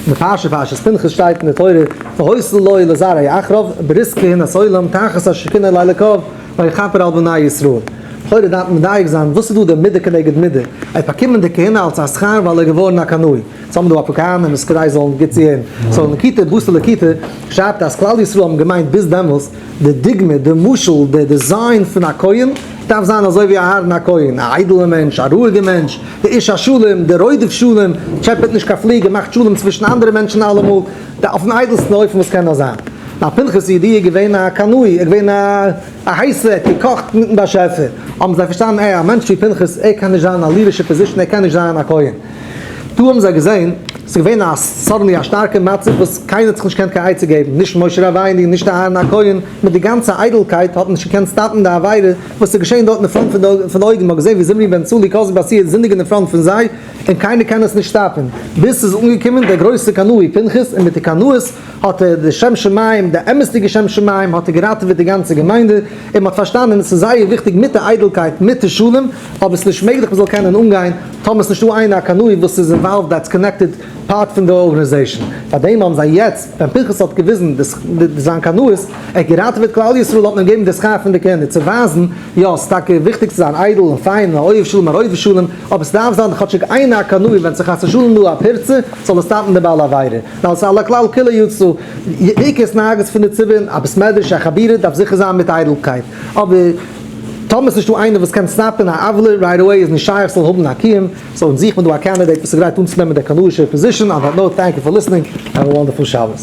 אין די פרשה פרשת פנחס שטייט אין די תורה והיתה לו ולזרעו אחריו ברית כהונת עולם תחת אשר קנא לאלוקיו ויכפר על בני ישראל. לכאורה דארף מען מדייק זיין וואס איז דא די מידה כנגד מידה, ער האט באקומען די כהונה אלס א שכר ווייל ער איז געווארן א קנאי. סאו האבן דא אפאר כהנים איז כדאי זאלן גוט צוהערן. סאו לקיטה בתר לקיטה שרייבט אז כלל ישראל האבן געמיינט ביז דעמאלס די דוגמא, די משל, די design פון א כהן דארף זיין אזוי ווי אהרן הכהן, א איידעלע מענטש, א רואיגע מענטש, די איש השלום, די רודף שלום, טשעפעט נישט קיין פליג און מאכט שלום צווישן אנדערע מענטשן אלעמאל, די אויפן איידעלסטן אופן וואס קען נאר זיין. נאר פנחס ידיעה איז געווען א קנאי, ער איז געווען א א הייסער, ער האט געקאכט מיטן באשעפער. האבן זיי פארשטאנען, עה, א מענטש ווי פנחס, ער קען נישט זיין אין א leadership position, ער קען נישט זיין א כהן. דא האבן זיי געזען, ס'איז געווען א suddenly א שטארקע מצב וואס קיינער האט זיך נישט געקענט קיין עצה געבן, נישט משה רבינו, נישט אהרן הכהן, מיט די גאנצע איידלקייט האט מען נישט געקענט stop ן די עבירה וואס איז געשען דארט אין front פון די אויגן, מ'האט געזען ווי זמרי בן סלוא כוזבי בת עי' זינדיגן אין front פון זיי, און קיינער קען עס נישט stop ן, ביז ס'איז אנגעקומען דער גרויסער קנאי פנחס און מיט די קנאות האט ער די שם שמים, די אמת'דיגע שם שמים, האט ער געראטעוועט די גאנצע געמיינדע, און מ'האט פארשטאנען עס איז זייער וויכטיג מיט די איידלקייט, מיט די שלום, אבער ס'איז נישט מעגליך מ'זאל קענען אנגיין טאמער ס'נישט דא איינער א קנאי וואס איז involved that's connected part פון די organization. פארדעם האבן זיי יעצט ווען פנחס האט געוויזן זיין קנאות, ער האט געראטעוועט כלל ישראל האט מען געגעבן די שכר פון די כהונה צו ווייזן, יא ס'איז טאקע וויכטיג צו זיין איידל און פיין און א אוהב שלום א רודף שלום, אבער ס'דארף זיין כאטשיג איינער א קנאי ווען ס'חס ושלום דא א פירצה זאל עס stop ן די בעל עבירה. ווייל ס'איז על הכלל כולו יצא. עיקר התנהגות פון די ציבור אין א בית מדרש א חבורה דארף זיכער זיין מיט איידלקייט, אבער. טאמער ס'נישטא איינער וואס קען stop ן א עוולה right away איז נישט שייך ס'זאל האבן א קיום, so אונז זוכט מען דא א candidate וואס איז גרייט אנצונעמען די קנאישע position, on that note thank you for listening, have a wonderful שבת.